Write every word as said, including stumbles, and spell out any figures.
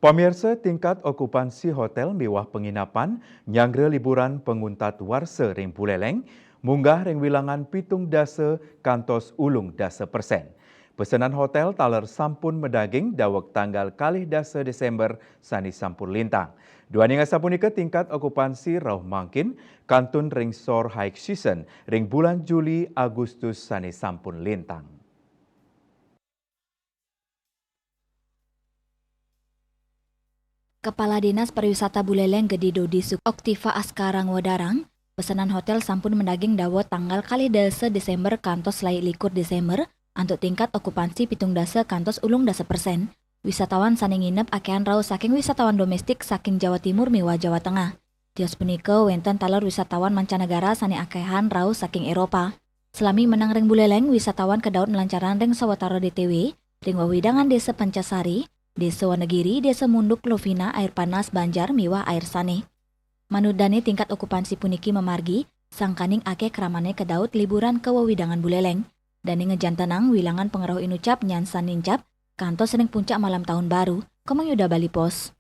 Pamirsa, tingkat okupansi hotel miwah penginapan nyanggra liburan panguntat warsa ring Buleleng munggah ring wilangan pitung dasa kantos ulung dasa persen. Pesenan hotel taler sampun madaging daweg tanggal kalih dasa Desember sane sampun lintang. Duaning asapunika tingkat okupansi rauh mangkin kantun ring sor high season ring bulan Juli Agustus sane sampun lintang. Kepala Dinas Pariwisata Buleleng Gede Dodi Suk Oktiva Askara ngwedarang, pesenan hotel sampun madaging daweg tanggal kalih dasa Desember kantos lai likur Desember, antuk tingkat okupansi pitung dasa kantos ulung dasa persen. Wisatawan sane nginep akehan rauh saking wisatawan domestik saking Jawa Timur miwah Jawa Tengah. Tios punika wenten taler wisatawan mancanegara sane akehan rauh saking Eropa. Salami meneng ring Buleleng, wisatawan kedaut malancaran ring sawatara D T W, ring wewidangan Desa Pancasari, Desa Wonogiri, Desa Munduk, Lovina, Air Panas, Banjar, miwah Air Sane. Manut dane, tingkat okupansi puniki mamargi, sangkaning akeh kramane kedaut liburan ka wewidangan Buleleng. Dane ngejantenang wilangan pangrauh inucap nyansan nincap, kantos ring puncak malam tahun baru. Komang Yuda, Bali Post.